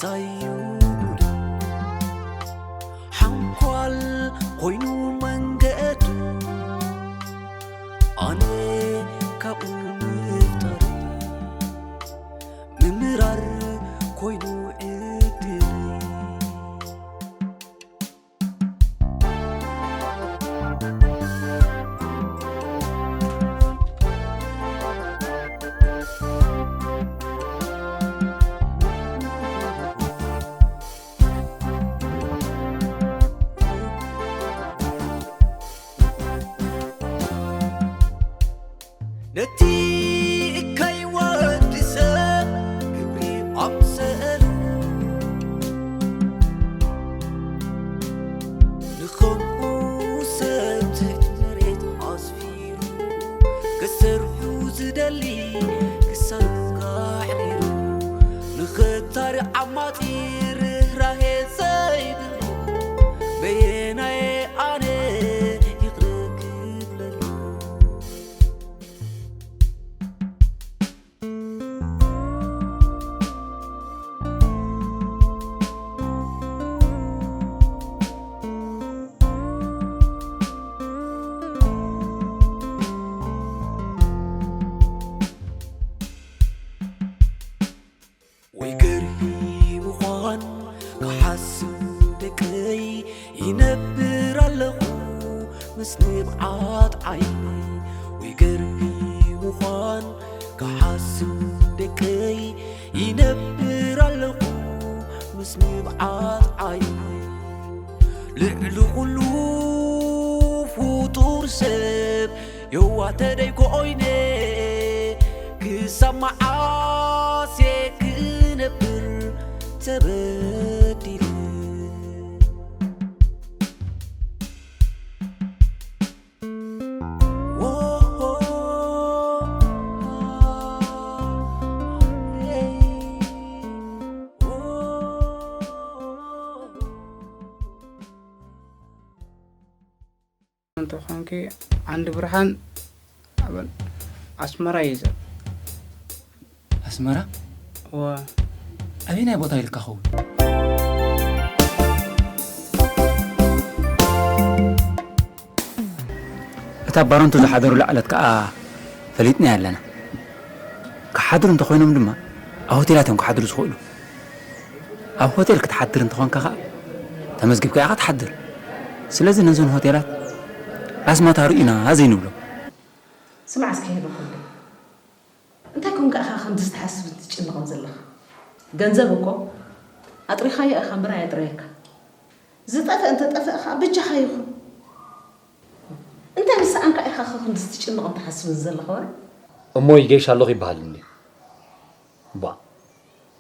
ታዩ ሓንኳል ኮይኑ መንገዱ ኣነ ካብኡ ምፍጣር ምምራር ኮይኑ ዕድል ነቲ እካይ ወዲ ሰብ ክብሪ ኣምሰሉ ንኸምኡ ሰብ ትሕቲ መሬት ኣስፊሩ ክሰርሑ ዝደሊ ክሳዱ ኣሕሪሩ ንኽታሪ ዓማጺ ርህራሄ ዘይብሉ በየናየ ኣነ ይቕረ ክብለሉ ወይ ገርሂ ምዃን ክሓስብ ደቀይ ይነብር ኣለኹ ምስ ንብዓት ዓይነይ ወይ ገርሂ ምዃን ክሓስብ ደቀይ ይነብር ኣለኹ ምስ ንብዓት ዓይነይ ልዕሊ ኩሉ ፍጡር ሰብ የዋተደይ ኮይነ ክሳብ መዓስ እየ ክነብር ተበዲለ እንተኾንኪ ዓንዲ ብርሃን ኣብ ኣስመራ እዩ ዘሎ። ኣስመራ? እወ። ኣበየናይ ቦታ ኢልካ ኸውን? እታ ባረንቱ ዝሓደሩላ ዕለት ከኣ ፈሊጥናያ ኣለና። ክሓድሩ እንተኾይኖም ድማ ኣብ ሆቴላት እዮም ክሓድሩ ዝኽእሉ። ኣብ ሆቴል ክትሓድር እንተኾንካ ኸኣ ተመዝጊብካ ኢኻ ትሓድር። ስለዚ ነዞን ሆቴላት ኣስማት ኣርእዩና ዘይንብሎ። ስማዕ እስከ ሄኖክ ወደይ፣ እንታይ ኮንካ ኢኻ ከምዚ ትሓስብን ትጭነቕን ዘለኻ? ገንዘብ እኮ ኣጥሪኻዮ ኢኻ እምበር ኣየጥረየካን። ዝጠፍአ እንተጠፍአ ኸኣ በጃኻ ይኹን። እንታይ ምስ ሰኣንካ ኢኻ ኸ ክንድዚ ትጭነቕን ትሓስብን ዘለኻ ወረ? እሞ ይገይሽ ኣለኹ ይበሃል እንድዩ። ቧእ።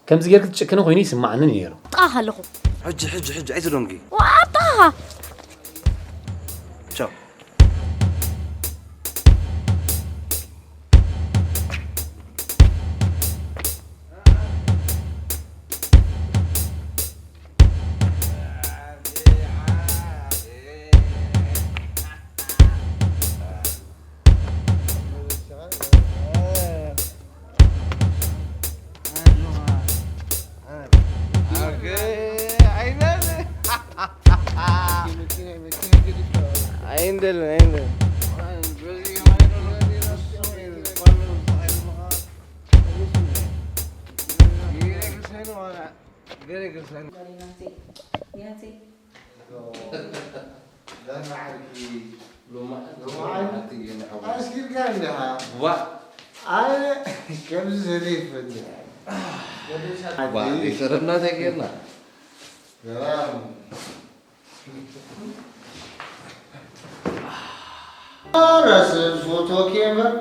ከምዚ ጌርኪ ትጭክኒ ኮይኑ ይስማዓኒ ነይሩ። ጥቓኻ ኣለኹ። ሕጂ ሕጂ ሕጂ ኣይትደንጉዪ። ዋእ ኣብ ጥቓኻ። ቻው። ኣስኪልካ እንዲኻ። ኣነ ከምዚ ዘለ ይፈልጥ። ሰረምና እንታይ ጌርና? ራስ ዝፈትወኪ እምበር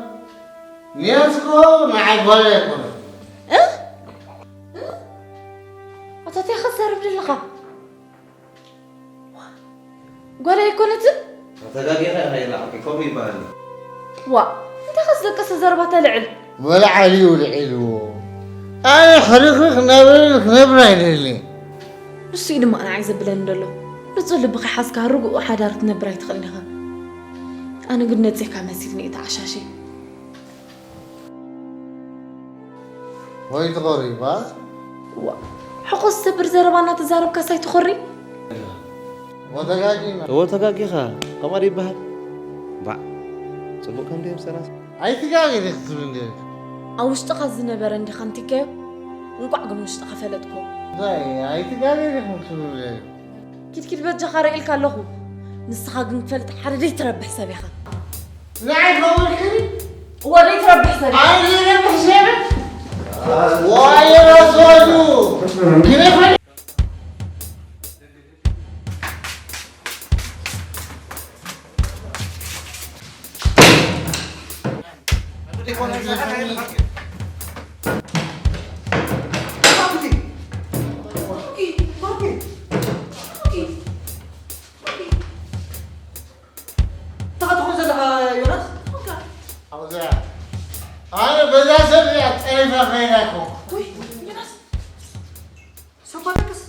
ንያትኮ ንዓይ ጓል ኣይኮነን። ኣታ እንታይ ክትዛረብ ደለኻ? ጓል ኣይኮነትን? ተጋጊኻ ኢኻ ኢላ ከምኡ ይበሃል። ዋእ እንታይ ከስደቅስ ዘረባ ተልዕል። ወልዓልዩ ልዒልዎ ኣነ ሕርኽርኽ እናበለኒ ክነብር ኣይደልን። ንሱ እዩ ድማ ንዓይ ዘብለኒ ዘሎ። ንጹህ ልቢ ከይሓዝካ ርጉእ ሓዳር ክትነብር ኣይትኽእልን ኢኻ። ኣነ ግን ነጺህካ መሲልኒ እዩ ተዓሻሽየ። ወይ ተቐሪባ። ዋእ ሕቑስ ዝሰብር ዘረባ እናተዛረብካስ ኣይትኾሪ። ወተጋጊና እዎ ተጋጊኻ። ከምኣ ዶ ይበሃል? ባዕ ጽቡቕ ከም ደየምሰላስ ኣይትጋጊ ዲኺ ክትብል ነይርኪ። ኣብ ውሽጥኻ ዝነበረ እንዲኻ እንቲካዮ። እንቋዕ ግን ውሽጥኻ ፈለጥኮ። እንታይ ኣይትጋጊ ዲኺ ክትብል ነይርኪ። ኪድ ኪድ በጃኻ ርኢልካ ኣለኹ። ንስኻ ግን ክፈልጥ ሓደ ደይትረብሕ ሰብ ኢኻ። ንዓይ ከውርክኒ እዎ ደይትረብሕ ሰብ ኢኻ። ኣይ ዘይረብሕ ሰብ ዋየ ራስዋዱ ግረፈ እንታይ ትኾን ዘለኻ ዮናስ? ኣብዚኣ ኣነ በዛ ሰብ እዚኣ ፀሪፋ ከይዳ ኣይኮንኩ ውይ ዮናስ ሰባተክስ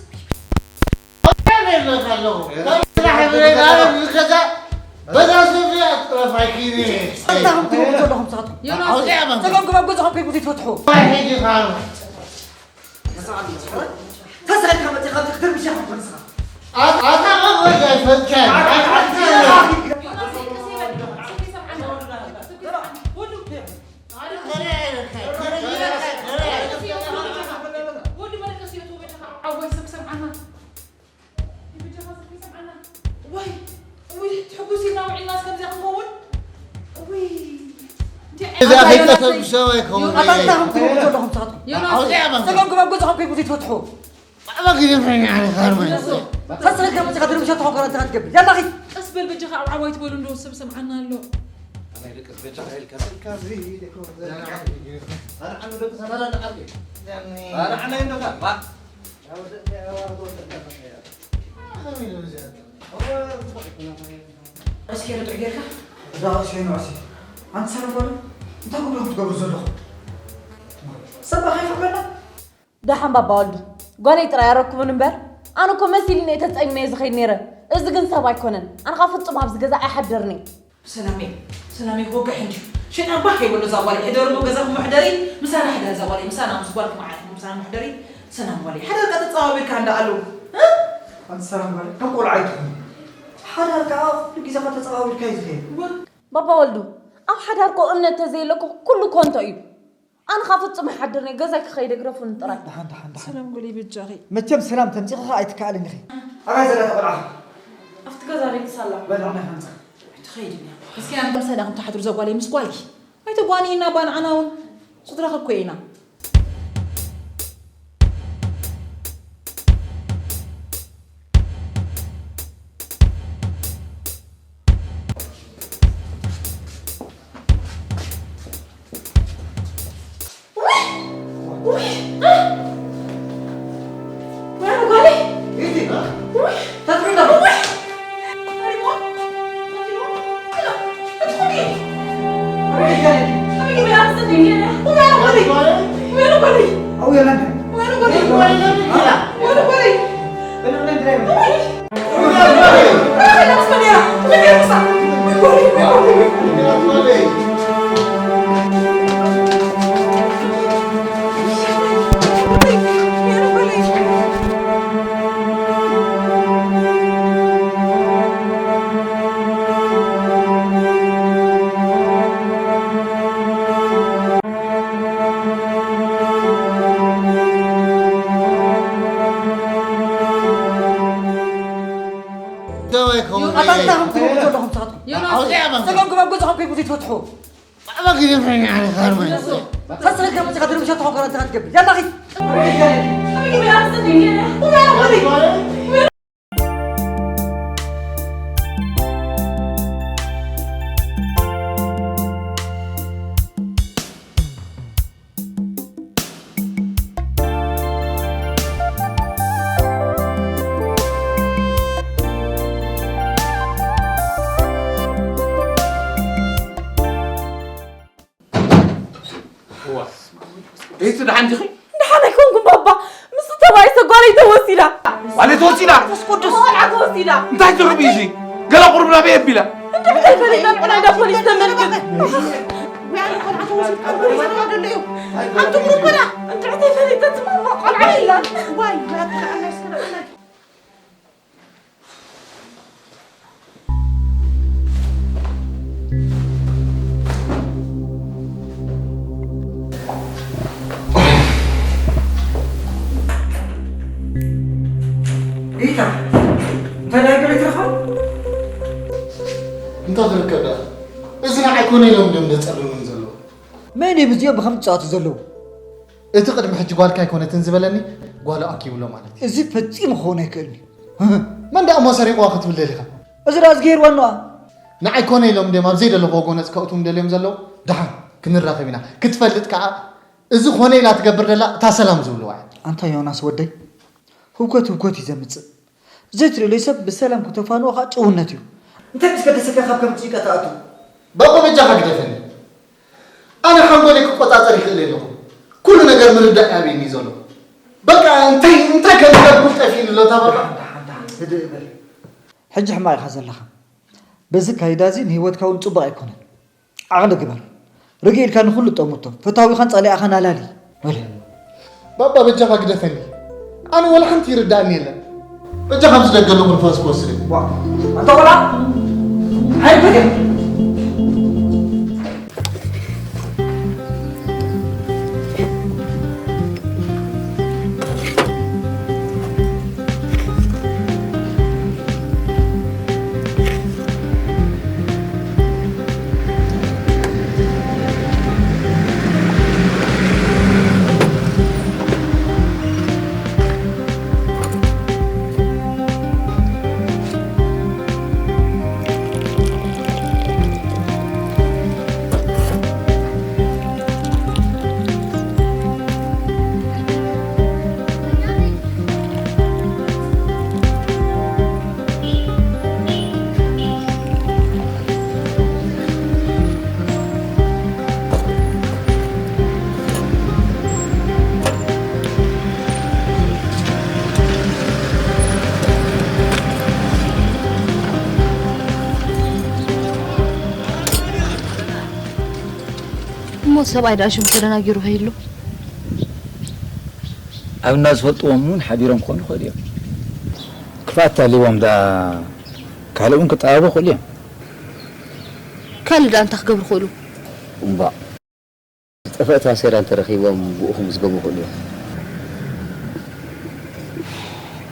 ይብለካ ኣለኹ ካብ ስራሕ ብሬጋ ዝገዛ በዛ ሰብ እዚኣ ፀረፋ ይክይኒ እንታይ ከም ትብሉ ዘለኹም ንስኻትኩም? ዮናስ ኣብዚኣ መንከ ፀገም ግባብ ገዛኹም ከይብሉ ዘይትፈትሑ ሒጂ ካብ ተሳእልካ መፂኻ ክትርብሽ ኢኻ ንስኻ ኣታ መግበጃ ይፈልካን እዛ ከይተሰብሰበ ይኸውን ኣታ እንታይ ከም ትብሉ ዘለኹም ንስኻትኩም? ዮናስ ፀገም ግባብ ገዛኹም ከይብሉ ዘይትፈትሑ ባዕባ ግደፈኒ ኣነ ካርመን ተስረካ መፅኻ ትርብሻ ተኾከረ እንታይ ትገብር ያላ ኺድ ቀስ በል በጃኻ ኣብ ዓዋይ ትበሉ እንዶ ሰብ ሰምዓና ኣሎ። እስኪ ርጥዕ ጌርካ እዛ ርእሲ ወይ ንዕሲ ኣንቲ ሰላም ጓል እንታይ ጉዳኹም ትገብሩ ዘለኹም ሰብ ከይፍቅረና ደሓን ባባ ወልዱ ጓለይ ጥራይ ኣረክቡን እምበር ኣነ እኮ መሲልኒ እየ ተፀሚመ እየ ዝኸይድ ነይረ። እዚ ግን ሰብ ኣይኮነን። ኣነ ኸዓ ፍጹም ኣብዚ ገዛ ኣይሓድርን እየ። ሰላመይ ሰላመይ ክወግሕ እንድዩ ሸይጣን ባህ ከይበሎ እዛ ጓለይ ሕደርሉ ገዛኹም መሕደሪ ምሳና ሕደር እዛ ጓለይ ምሳና ምስ ጓልኩም ዓርኩም ምሳና መሕደሪ ሰላም ጓለይ ሓደርካ ተፀባቢርካ እንዳ ኣለዉ ኣንቲ ሰላም ጓል ከም ቆልዓ ኣይትኹን ሓዳር ከዓ ኩሉ ግዜ ከተፀባቢርካ እዩ ዝኸይድ ባባ ወልዱ ኣብ ሓዳር እኮ እምነት ተዘየለኩ ኩሉ ኮንቶ እዩ። ኣነ ኸዓ ፍጹም ኣይሓድርን እየ። ገዛይ ክኸይድ እግረፉኒ ጥራይ። ደሓን ደሓን ደሓን ሰላም ጓለይ በጃኺ መቸም ሰላም ተምፂኽኻ ኣይትከኣልን ኢኺ ኣባይ ዘላ ተቆልዓ ኣብቲ ገዛ ደቂሳ ኣላ። በላዕና ሓንፃ ትኸይድ እያ እስኪ ኣንተ ምሳና ከም ትሓድሩ ዘጓለይ ምስ ጓልኪ ኣይተጓንይና ባንዓና እውን ስድራኺ እኮ ኢና ኣታ እንታይ ከም ትገብሩ ዘለኹም ንስኻትኩም ዮናስ ፀገም ግባብ ገዛኹም ከይብሉ ዘይትፈትሑ ሳስረካ መፅኻ ትርምሻ ተኾከረ እንታይ ትገብር ያላ ኺድ እዋ ቤቲ ደሓን ዲኺ? ደሓን ኣይኮንኩም ባባ ምስ ተባይሰ ጓለይ ተወሲዳ ጓለይ ተወሲዳ? መንፈስ ቅዱስ ቆልዓ ተወሲዳ እንታይ ትርቢ እዚ? ገለ ቁሩብ ናበይ ኣቢላ? እንድሕር ተይፈሊጠ ንዕናይ ዳ ፖሊስ ተመልክት እንድሕር ተይፈሊጠ ትማማ ቆልዓ ኢላ፣ ዋይ፣ ዋይ፣ ኣነ ስለ ኣነ ጌታ፣ እንታይ ናይ ገለ ትረኽባ? እንታይ ትርከብ ደኣ? እዚ ንዓይ ኮነ ኢሎም ድዮም ዘጸልሉኒ ዘለዉ? መን እዩ ብዚኦም ብኸም ዝጻወቱ ዘለዉ? እቲ ቅድሚ ሕጂ ጓልካ ኣይኮነትን ዝበለኒ፣ ጓሉ ኣኪቡ ኣሎ ማለት እዩ። እዚ ፈጺሙ ክኸውን ኣይክእልን እዩ። መን ደኣ እሞ ሰሪቕዋ ክትብል ደሊኻ? እዚ ደኣ ዝገይርዋ እኖኣ። ንዓይ ኮነ ኢሎም ድዮም ኣብ ዘይደለኽዎ ጎነጽ ከእትዉኒ ደልዮም ዘለዉ? ደሓን ክንራኸብ ኢና። ክትፈልጥ ከኣ፣ እዚ ኮነ ኢላ ትገብር ደላ እታ ሰላም ዝብልዋ እያ። ኣንታ ዮናስ ወደይ፣ ህውከት ህውከት እዩ ዘምጽእ። ዘይትደልዮ ሰብ ብሰላም ክተፋንዎ ኸኣ ጭውነት እዩ። እንታይ ምስ ገደሰካ ካብ ከምዚ ጭንቀት ትኣቱ? ባባ በጃኻ ግደፈኒ። ኣነ ሓንጎለይ ክቆጻጸር ይኽእል የለኹ። ኩሉ ነገር ምርዳእ እዩ ኣብየኒ ዘሎ። በቃ እንታይ እንታይ ከም ዝገብር ጠፊኡኒ ኣሎ እታ ባባ። ደሓን፣ ደሓን፣ ደሓን፣ ህድእ በል። ሕጂ ሕማቕ ኢኻ ዘለኻ። በዚ ኣካይዳ እዚ ንህይወትካ እውን ጽቡቕ ኣይኮነን። ዓቕሊ ግበር። ርግእ ኢልካ ንኹሉ ጠምቶ። ፈታዊኻን ጸላኢኻን ኣላሊ። በል። ባባ በጃኻ ግደፈኒ። ኣነ ወላ ሓንቲ ይርዳእኒ የለን። በጃኻ ኣብዚ ደገ ኣለኹ ንፋስ ክወስድ። ዋ፣ ኣንታ ቆልዓ፣ ኣይኮነን። እሞ ሰብኣይ ደኣ ሽሙ ተደናጊሩ ከይህሉ? ኣብ እና ዝፈልጥዎም እውን ሓቢሮም ክኾኑ ይኽእሉ እዮም። ክፍኣት ሃልይዎም ደኣ ካልእ እውን ክጠባበቑ ይኽእሉ እዮም። ካልእ ደኣ እንታይ ክገብሩ ይኽእሉ? እምባእ፣ ዝጠፍአት ኣሴራ እንተረኺቦም ብኡ ክምዝገቡ ይኽእሉ እዮም።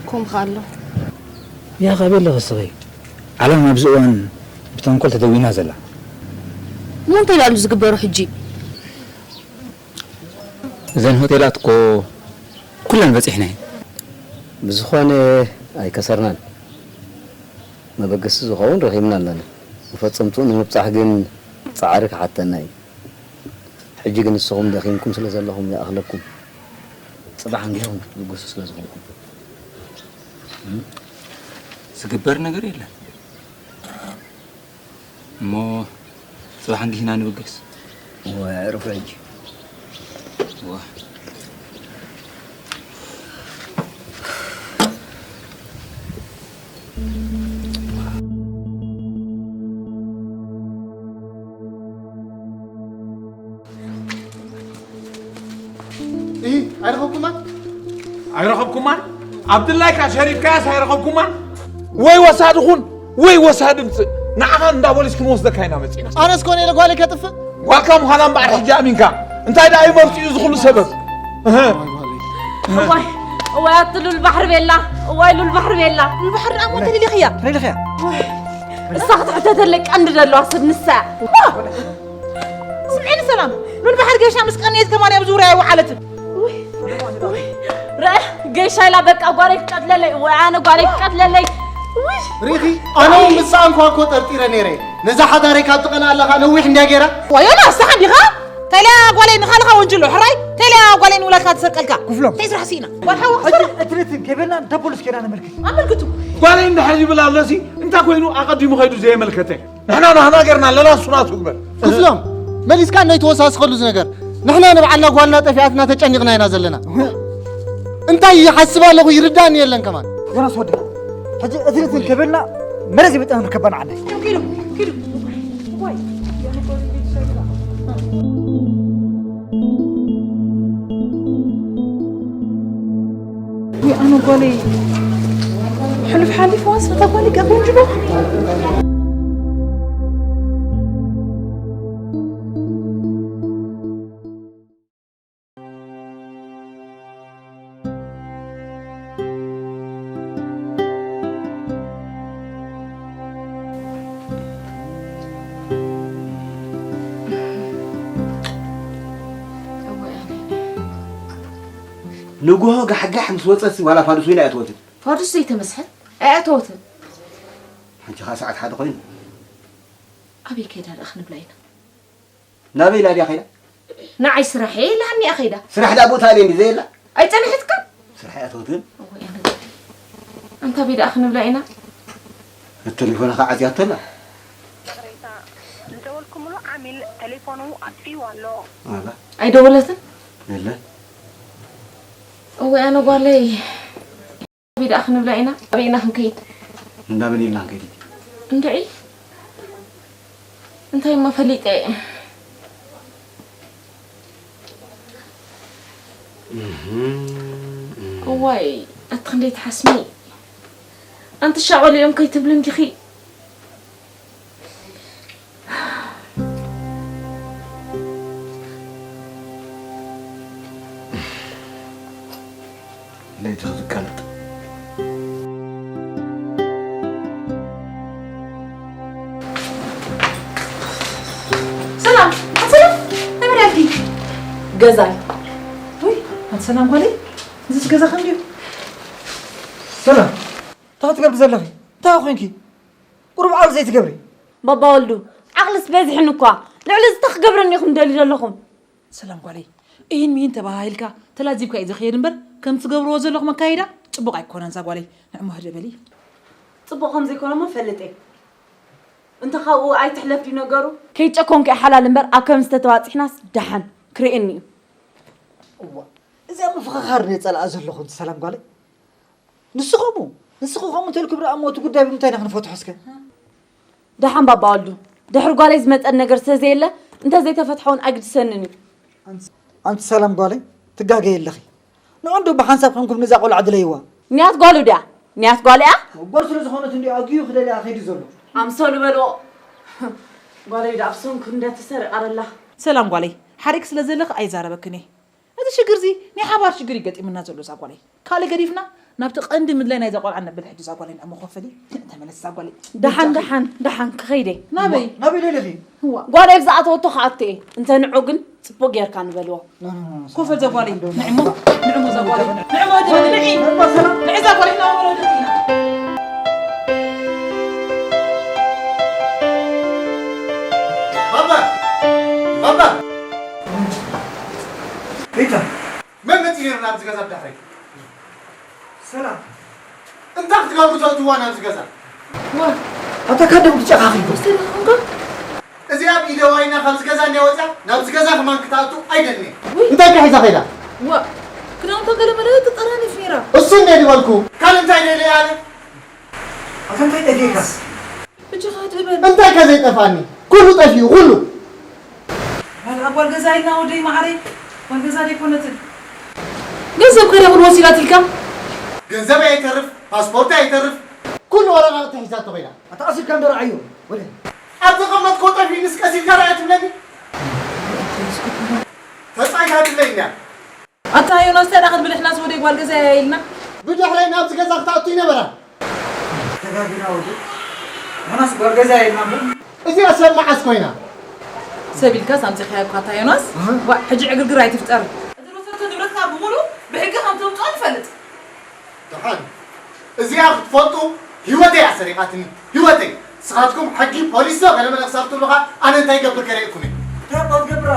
ከምኡ ኸኣ ኣሎ። ያኻ ኣበይ ኣለኺ እስኺ? ዓለም ኣብዚ እዋን ብተንኮል ተደዊና ዘላ። እሞ እንታይ ደኣ ኣሎ ዝግበሩ ሕጂ? እዘን ሆቴላት እኮ ኩለን በጺሕና እየን። ብዝኾነ ኣይከሰርናን። መበገሲ ዝኸውን ረኺብና ኣለና። መፈጸምትኡ ንምብጻሕ ግን ጻዕሪ ክሓተና እዩ። ሕጂ ግን ንስኹም ደኺምኩም ስለ ዘለኹም ይኣኽለኩም። ጽባሕ እንዲኹም ክትብገሱ ስለ ዝኾንኩም። ዝግበር ነገር የለን። እሞ ጽባሕ እንዲህና ንብገስ። እወ፣ ኣዕርፉ ሕጂ። እወ። እሂ፣ ኣይረኸብኩማን? ኣይረኸብኩማን? ኣብ ድላይካ ሸሪፍካያስ ኣይረኸብኩማን? ወይ ወሳዲ ኹን፣ ወይ ወሳዲ ምጽእ። ንዓኻ እንዳ ፖሊስ ክንወስደካ ኢና መጺና። ኣነስ ኮነ ኢለ ጓለይ ከጥፍእ? ጓልካ ምዃና እምበኣር ሕጂ ኣሚንካ። እንታይ ደኣ እዩ መፍትኡ እዚ ኹሉ ሰበብ? እህ። እዋይ፣ እዋይ፣ ኣቲ ሉል ባሕሪ ቤላ። እዋይ፣ ሉል ባሕሪ ቤላ። ሉል ባሕሪ ደኣ እሞ ተሊሊኽያ። ተሊሊኽያ። እሳ ክትሕተተለይ ቀንዲ ዘለዋ ሰብ ንሳ እያ። ስምዒኒ ሰላም፣ ሉል ባሕሪ ጌሻ ምስ ቀነየት ከማን ኣብ ዙርያ ኣይወዓለትን። ውይ፣ ውይ፣ ርአ፣ ጌሻ ኢላ በቃ ጓለይ ክቀትለለይ፣ ወይ ኣነ ጓለይ ክቀትለለይ። ውይ፣ ሪኺ፣ ኣነ እውን ምስኣ እንኳ እኮ ጠርጢረ ነይረ። ነዛ ሓዳረይ ካብ ትቐንኣላ ኸኣ ነዊሕ እንድያ ገይራ። ዋይ ዮናስ፣ ንስኻ ዲኻ? ተልያ ጓለይ ንኻልኻ ወንጅሎ፣ ሕራይ? ተልያ ጓለይ ንውላድካ ትሰርቀልካ። ክፍሎም። እንታይ ስራሕ ስኢና? ጓል ሓዋ ሕጂ ክትሰርቕ? እትንትን ከይበልና እንዳ ፖሊስ ኬና ነመልክት። ኣመልክቱ። ጓለይ እንድሕር ይብል ኣሎሲ፣ እንታይ ኮይኑ ኣቐዲሙ ኸይዱ ዘየመልከተ? ንሕና ናህና ጌርና ኣለና፣ እሱ ናቱ ግበር። ክፍሎም፣ መሊስካ እንዶ ይተወሳስኸሉ እዚ ነገር። ንሕና ንባዕልና ጓልና ጠፊኣትና ተጨኒቕና ኢና ዘለና። እንታይ ይሓስብ ኣለኹ ይርዳእኒ የለን ከማን። ዮናስ ወደይ፣ ሕጂ እትንትን ከይበልና መለስ ይመጣ ንርከባ ንዓና። ኪዱ፣ ኪዱ። ዋይ። ጓለይ ሕሉፍ ሓሊፍዋስ ነታ ጓለይ ቀንዲ እንጅዶ። ንግሆ ጋሕጋሕ ምስ ወጸሲ ዋላ ፋዱስ ወይን ኣየእተወትን። ፋዱስ ዘይተመስሐት ኣየእተወትን። ሕጂ ኸኣ ሰዓት ሓደ ኾይኑ። ኣበይ ከይዳ ደኣ ክንብላ ኢና? ናበይ ኢላ ድያ ከይዳ? ንዓይ ስራሕ እየ ኢላኒ እያ ከይዳ። ስራሕ ደኣ ቦታ ኣልየ እንዲ ዘየላ? ኣይጸንሐትካ? ስራሕ እያ ትወትን። እወ፣ እያ ነገር። ኣንታ ኣበይ ደኣ ክንብላ ኢና? እተሌፎና ኸዓ ዓጽያቶ ኣላ። ይቕሬታ፣ ዝደወልኩምሉ ዓሚል ተሌፎኑ ኣጥፊኡ ኣሎ። ኣላ። ኣይደወለትን? የለ። እወ፣ ኣነ ጓለይ። ኣበይ ደኣ ክንብላ ኢና? ኣበይ ኢና ክንከይድ? እንዳ መን ኢልና ክንከይድ? እንድዒ። እንታይ እሞ ፈሊጠ እየ። እህም፣ እህም። እዋይ፣ ኣቲ ክንደይ ትሓስሚ። ኣንቲ ሻቐሉ እዮም ከይትብሊ እንዲኺ። ለይቲ ክትቀልጥ። ሰላም፣ ሰላም፣ እንታይ በልኪ? ገዛይ። ውይ፣ ኣቲ ሰላም ጓለይ፣ እዚስ ገዛኺ እንድዩ። ሰላም፣ እንታይ ትገብሪ ዘለኺ? እንታይ ኮንኪ? ቁሩብ ዓቕሊ ዘይትገብሪ? ባባ ወልዱ፣ ዓቕልስ በዚሕኒ እኳ። ልዕሊ እዚ እንታይ ክገብረኒ ኢኹም ደልዩ ዘለኹም? ሰላም ጓለይ፣ እሂን ምሂን ተባሃሂልካ ተላዚብካ እዩ ዝኸይድ እምበር፣ ከም ትገብርዎ ዘለኹም ኣካይዳ ጽቡቕ ኣይኮነን። እዛ ጓለይ ንዕሞ ህድእ በሊ። ጽቡቕ ከም ዘይኮነ እሞ እፈልጥ እየ። እንተ ካብኡ ኣይትሕለፍ ድዩ ነገሩ? ከይጨኮንኪ ሓላል እምበር፣ ኣብ ከምዚ ተተባጺሕናስ ደሓን ክርእየኒ እዩ። እዋ፣ እዚኣ ምፍኽኻር ድየ ጸልኣ ዘለኹ፣ ሰላም ጓለይ? ንሱ ከምኡ፣ ንስኺ ከምኡ እንተልኩም ደኣ እሞ እቲ ጉዳይ ብምንታይ ኢና ክንፈትሖ እስከ? ደሓን ባባ ወልዱ፣ ድሕሪ ጓለይ ዝመጸኒ ነገር ስለ ዘየለ፣ እንተ ዘይተፈትሐ እውን ኣይግድሰንን እዩ። ኣንቲ፣ ኣንቲ ሰላም ጓለይ፣ ትጋገይ ኣለኺ። ንዑ እንዶ ብሓንሳብ ኮንኩም ነዛ ቆልዓ ድለይዋ። ንያት ጓሉ ድያ? ንያት ጓል እያ? ጓል ስለ ዝኾነት እንዲ ኣግዩ ክደልያ ከይዱ ዘሎ። ኣምሰሉ በልዎ። ጓለይ ደኣ ኣብ ሰንኩ እንዳተሰረቐ ኣላ። ሰላም ጓለይ፣ ሓሪቅ ስለ ዘለኺ ኣይዛረበክን እየ። እዚ ሽግር እዚ ናይ ሓባር ሽግር እዩ ገጢምና ዘሎ እዛ ጓለይ። ካልእ ገዲፍና ናብቲ ቀንዲ ምድላይ ናይዛ ቆልዓ ነብል ሕጂ እዛ ጓለይ ንዕሞ ኮፈሊ ተመለስ እዛ ጓለይ። ደሓን፣ ደሓን፣ ደሓን ክኸይደ። ናበይ? ናበይ ደለኺ? እዋ፣ ጓለይ ብዝኣተወቶ ክኣቱ እየ። እንተ ንዑ ግን ጽቡቕ ጌርካ ንበልዎ። ና፣ ና፣ ና፣ ና፣ ኮፈል እዛ ጓለይ። ንዕሞ፣ ንዕሞ እዛ ጓለይ። ንዕሞ ድበል፣ ንዒ። ንዕሞ ሰላም። ንዒ እዛ ጓለይ፣ ና፣ ወረዱ ኢና። ባባ! ባባ! ሪታ! መን መጺኡ ነይሩ ናብዚ ገዛ ብድሕረይ? ሰላም። እንታይ ክትገብሩ ተእትዋ ናብዚ ገዛ? ዋ፣ ኣታ ካደም ትጨኻኺ እኮ። እዚኣ ብኢደ ዋይና ካብዚ ገዛ እንድያ ወፂኣ፣ ናብዚ ገዛ ከማን ክትኣቱ ኣይደልን እየ። ውይ። እንታይ እካ ሒዛ ከይዳ? ዋ፣ ክዳውንታ ገለ መለ ተጠራኒፍ ነይራ። እሱ እንድየ ዝበልኩ። ካልእ እንታይ ደልየ ኣነ? ኣታ እንታይ ጠፊእካስ? ሕጂ ኸ ትእበል? እንታይ ከ ዘይጠፋኒ? ኩሉ ጠፊኡ፣ ኩሉ። ኣታ ጓል ገዛ ኢልና ወደይ መዓረይ፣ ጓል ገዛ ደይኮነትን። ገንዘብ ከ ደኹል ወሲዳትልካ? ገንዘብ ኣይተርፍ፣ ፓስፖርት ኣይተርፍ፣ ኩሉ ወረቓቕቲ ሒዛቶ ኸይዳ። ኣታ ኣሲርካ እንዶ ረኣዮ፣ ወደ ኣብ ተቐመጥኮ ጠፊኡ ንስ ቀሲልካ ረኣዮ ትብለኒ? ተጻይታ ትብለኛ። ኣታ ዮናስ፣ እንታይ ደኣ ክንብል ንሕናስ ወደይ ጓል ገዛ እያ ኢልና? ብድሕረይ ናብዚ ገዛ ክትኣቱ ይነበራ። ተጋጊና ወዲ። ንሕናስ ጓል ገዛ እያ ኢልና እምበር። እዚኣ ሰብ መዓስ ኮይና? ሰብ ኢልካስ ኣምጺኻያ እኳ ኣታ ዮናስ። ኣሃ። ዋ፣ ሕጂ ዕግርግር ኣይትፍጠር። እቲ ዝወሰድቶ ንብረትና ብምሉኡ ብሕጊ ከም ተምጽኦ ንፈልጥ። ደሓን። እዚኣ ክትፈልጡ ህይወተይ እያ ሰሪቓትኒ። ህይወተይ። ንስኻትኩም ሕጊ ፖሊስ ዶ ገለ መለ ክሳብ ትብሉ ኸኣ ኣነ እንታይ ይገብር ከርእየኩም እየ። እንታይ እኳ ትገብራ?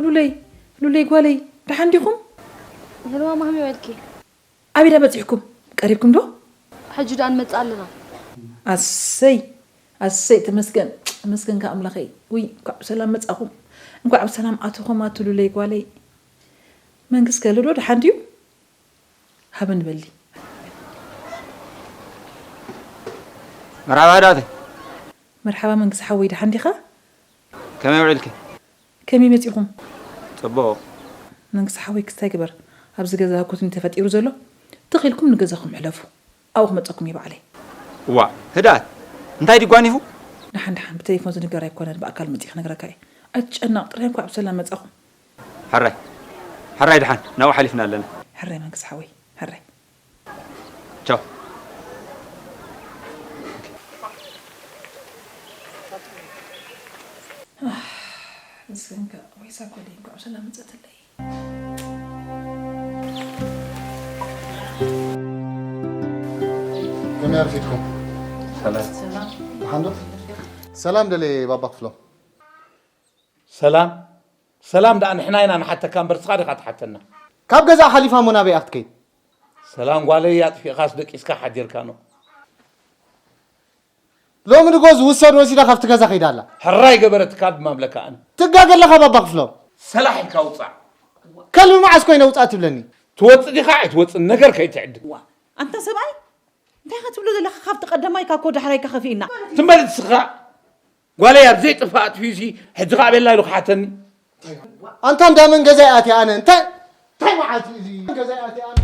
ሉለይ፣ ሉለይ ጓለይ፣ ደሓን ዲኹም? ሄሎ ማማ፣ ከመይ ውዒልኪ? ኣበይ ዳ በጺሕኩም? ቀሪብኩም ዶ? ሕጂ ደኣ ንመጽእ ኣለና። ኣሰይ፣ ኣሰይ፣ ተመስገን፣ ተመስገን ከ ኣምላኸይ። ውይ፣ እንኳዕ ብሰላም መጻኹም፣ እንኳዕ ብሰላም ኣተኹም ኣቱ ሉለይ ጓለይ። መንግስት ከሎ ዶ ደሓን ድዩ? ሃበን በሊ። መርሓባ ህዳተይ። መርሓባ መንግስቲ ሓወይ፣ ደሓን ዲኻ? ከመይ ውዒልኪ? ከመይ መጺኹም? ጽቡቕ። መንግስቲ ሓወይ ክስታይ ግበር። ኣብዚ ገዛ ህኩት ተፈጢሩ ዘሎ፣ ትኺልኩም ንገዛኹም ሕለፉ። ኣብኡ ክመጸኩም እየ ባዕለይ። እዋ ህዳት፣ እንታይ ድዩ ጓኒፉ? ደሓን ደሓን፣ ብቴሌፎን ዝንገር ኣይኮነን፣ ብኣካል መጺእ ክነግረካ እየ። ኣይትጨነቕ፣ ጥራይ እንኳዕ ብሰላም መጻኹም። ሕራይ ሕራይ፣ ደሓን ናብኡ ሓሊፍና ኣለና። ሕራይ መንግስቲ ሓወይ፣ ሕራይ። ቻው። ምስግንካ ወይ ሳኮደይ፣ እንኳዕ ብሰላም መጸትለይ። ከመይ ኣርፊድኩም? ሰላም። ደሓን ዶ? ሰላም ደለየ ባባ ክፍሎም። ሰላም ሰላም ደኣ ንሕና ኢና ንሓተካ እምበር ንስኻ ዲኻ ትሓተና? ካብ ገዛ ሓሊፋ እሞ ናበይ እያ ክትከይድ? ሰላም ጓለይ ኣጥፊእኻስ ደቂስካ ሓዲርካ ኖ። ሎሚ ድጎ ዝውሰድ ወሲዳ ካብቲ ገዛ ከይዳ ኣላ። ሕራይ ገበረትካ ድማ እብለካ ኣነ። ትጋገ ኣለኻ ባባ ክፍሎም። ሰላሕ ኢልካ ውጻእ። ከልቢ መዓስ ኮይነ ውጻእ ትብለኒ? ትወጽእ ዲኻ ኣይትወጽእን ነገር ከይትዕድል። ኣንታ ሰብኣይ እንታይ ኢኻ ትብሎ ዘለኻ? ካብቲ ቀዳማይ እካ እኮ ዳሕራይካ ከፊእና። ትም በል ንስኻ። ጓለይ ኣብ ዘይጥፋእ ኣጥፊኡሲ ሕጂ ኸኣ ቤላ ኢሉ ክሓተኒ። ኣንታ እንዳ መን ገዛ እያ ኣትያ ኣነ? እንታይ እንታይ መዓት እዩ እዚ? ገዛ እያ ኣትያ ኣነ?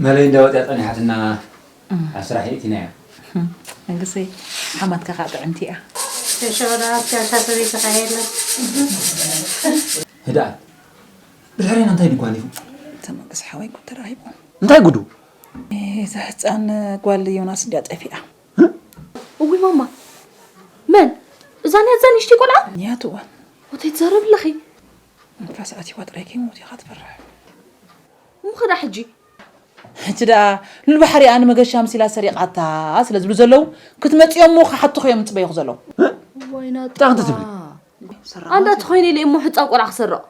መለይ እንዳወፅያ ፀኒሓትና ኣብ ስራሕ የእቲናያ። ንግሰይ ሓማትካ ከዓ ጥዕምቲ እያ። ሸሸወዳ ኣስካልካ ሰበይትኻ የለን። ህድኣ ብድሕሬና እንታይ ድጓኒፉ? ተመቅስ ሓወይ ጉድ ተራኺቡ። እንታይ ጉዱ? እዛ ህፃን ጓል ዮናስ እንድያ ጠፊኣ። እውይ ማማ፣ መን እዛ ንያት እዛ ንእሽተይ ቆልዓ? ንያት እዋ። ወተይ ትዛረቢ ኣለኺ? ንፋስ ኣትይዋ ጥራይ ከይሞት ኢኻ ትፈርሕ። እሞ ኸዳ ሕጂ ሕጂ ደኣ ሉል ባሕሪ ኣነ መገሻ ምሲላ ሰሪቓታ ስለ ዝብሉ ዘለዉ ክትመፅኦም እሞ ክሓትኹ እዮም ዝፅበዩኹ ዘለዉ። ዋይና ብጣዕሚ ትብል። ኣንዳ ተኾይነ ኢለ እሞ ሕፃን ቆልዓ ክሰርቕ።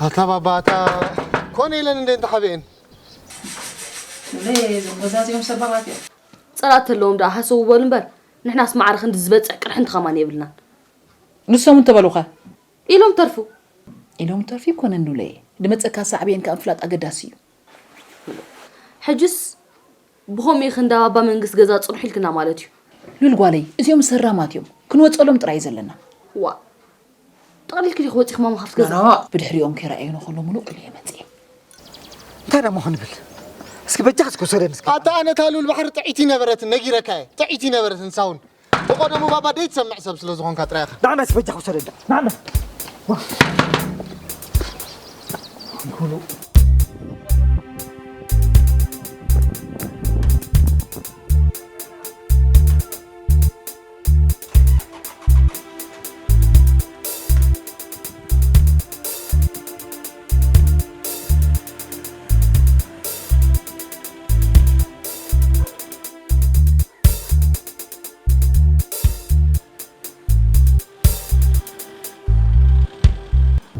ኣታ ባባ ኣታ ኮነ ኢለን እንደ እንተሓበኤን እዞም ገዛዚኦም ሰባባት እዮም። ጸላእቲ ተለዎም ደኣ ሃሰው በሉ እምበር ንሕናስ ማዕረ ክንዲ ዝበጽሕ ቅርሕንቲ ከማን የብልናን። ንሶም እንተበሉኸ? ኢሎም ተርፉ። ኢሎም ተርፉ ይኮነን ሉለየ። ድመጸካ ሳዕብየን ከኣ ምፍላጥ ኣገዳሲ እዩ። ሕጅስ ብኸምኡ ኢኺ እንዳ ባባ መንግስት ገዛ ጽንሑ ኢልክና ማለት እዩ። ሉል ጓለይ፣ እዚኦም ሰራማት እዮም። ክንወጸሎም ጥራይ እዩ ዘለና። ዋ ጠቕሊልኪ ዲኺ ወጺኺ ማማ ካብቲ ገዛ? ብድሕሪኦም ከይረኣዩና ከሎ ምሉእ ኢለ እየ መጺኤ። እንታይ ደሞ ክንብል? እስኪ በጃኻ እስኪ ውሰደኒ እስኪ። ኣታ ኣነ እታ ሉል ባሕሪ ጥዕይቲ ነበረትን ነጊረካ እየ። ጥዕይቲ ነበረትን ሳውን። ብቐደሙ ባባ ደይትሰምዕ ሰብ ስለ ዝኾንካ ጥራይ ኢኻ። ንዓና እስኪ በጃኻ ውሰደና። ንዓና።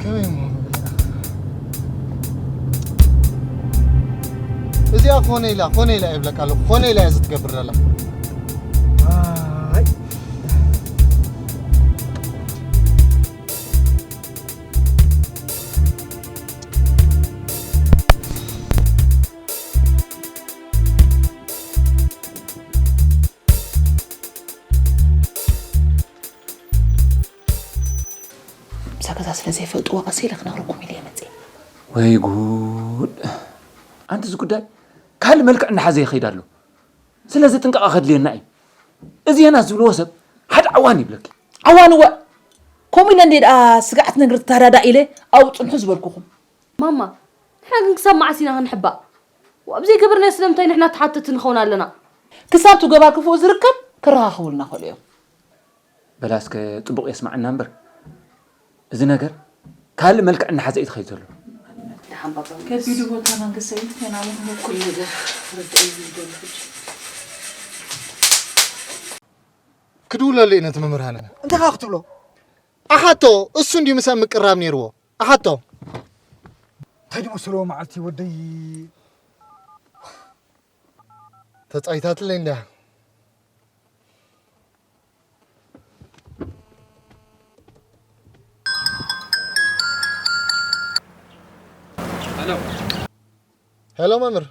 ከመይ እሞ ንብል? እዚኣ ኮነ ኢላ፣ ኮነ ኢላ ይብለካ ኣለኹ። ኮነ ኢላ እያ ዝትገብር ዘላ። ኣይ። ምሳ ገዛ ስለ ዘይፈልጥዋ ቀስ ኢለ ክነግረኩም ኢለ እየ መፅእ። ወይ ጉድ! ኣንቲ፣ እዚ ጉዳይ ካልእ መልክዕ እናሓዘ ይኸይድ ኣሎ። ስለዚ ጥንቃቐ ከድልየና እዩ። እዚ ዮናስ ዝብልዎ ሰብ ሓደ ዓዋን ይብለኪ። ዓዋን እወ። ከምኡ ኢለ እንዴ ደኣ ስጋዕት ነግር ተዳዳ ኢለ ኣብኡ ጽንሑ ዝበልኩኹም። ማማ፣ ንሕና ግን ክሳብ መዓስ ኢና ክንሕባእ? ወ-፣ ኣብ ዘይገበርናዮ ስለምንታይ ንሕና ተሓተቲ ንኸውን ኣለና? ክሳብ እቲ ገባር ክፉእ ዝርከብ ክረኻኸቡልና ይኽእሉ እዮም። በላ እስከ ጽቡቕ የስምዓና እምበር፣ እዚ ነገር ካልእ መልክዕ እናሓዘ እዩ ዝኸይድ ዘሎ። ከቢዱ ቦታ መንግስተይ ናብኡ ንበኩል ነገር ክርድእ እዩ ዝደሊ ሕጂ። ክድውለሉ እዩ ነቲ መምህር ሃነ። እንታይ ኢኻ ክትብሎ? ኣሓቶ፣ እሱ እንድዩ ምሳብ ምቅራብ ነይርዎ። ኣሓቶ። እንታይ ድመሰልዎ መዓልቲ ወደይ። ተጻይታትለይ እንድያ። ሄሎ። ሄሎ መምህር።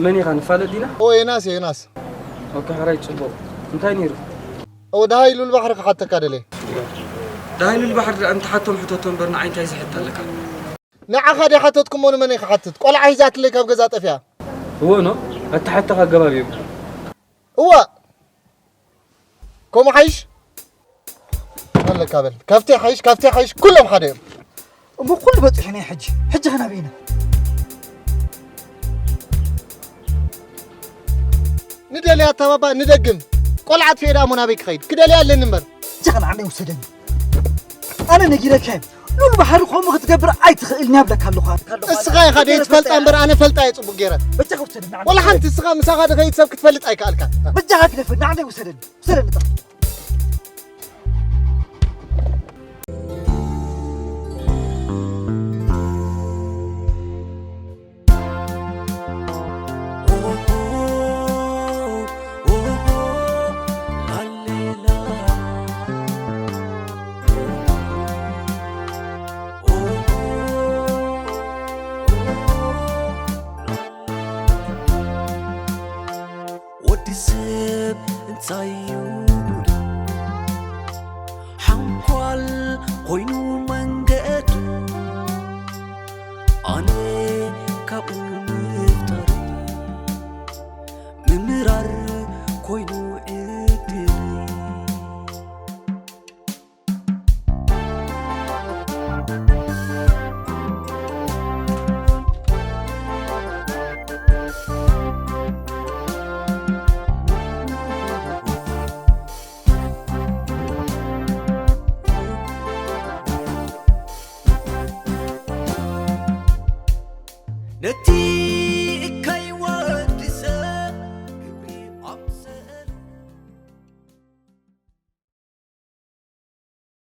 መን ኢኻ? ንፋለጥ ዲና? ኦ፣ ዮናስ እየ፣ ዮናስ። ኦኬ፣ ሕራይ ጽቡቕ። እንታይ ነይሩ? ኦ፣ ደሃይ ሉል ባሕሪ ክሓተካ ደልየ። ደሃይ ሉል ባሕሪ ደኣ እንተሓቶም ሕተቶ እምበር ንዓይ እንታይ ዝሕተለካ? ንዓኻ ድየ ሓተትኩሞ ንመን እየ ክሓትት? ቆልዓ ሒዛትለይ ካብ ገዛ ጠፊኣ። እወ ኖ፣ ኣተሓትታኻ ኣገባብ የብሉን። እወ። ከምኡ ሓይሽ ኣለካ በል። ካብቲ ሓይሽ፣ ካብቲ ሓይሽ ኩሎም ሓደ እዮም። እሞ ኩሉ በጺሑና እዩ ሕጂ። ሕጂ ኸ ናበይ ኢና? ንደልያ ኣታ ባባ ንደግም። ቆልዓ ኣጥፊኤ ደኣ እሞ ናበይ ክኸይድ? ክደልያ ኣለኒ እምበር። ሕጂ ኸ ንዓለይ ውሰደኒ። ኣነ ነጊረካ እየ። ሉል ባሕሪ ከምኡ ክትገብር ኣይትኽእልን እያ ብለካ ኣለኹ። እስኻ ኢኻ ደይትፈልጣ እምበር ኣነ ፈልጣ እየ ጽቡቕ ገይረ። በጃኻ ውሰደኒ ንዓለይ። ወላ ሓንቲ እስኻ ምሳኻ ድኸይድ ሰብ ክትፈልጥ ኣይከኣልካን። በጃኻ ግደፈኒ፣ ንዓለይ ውሰደኒ። ውሰደኒ ጥራሕ።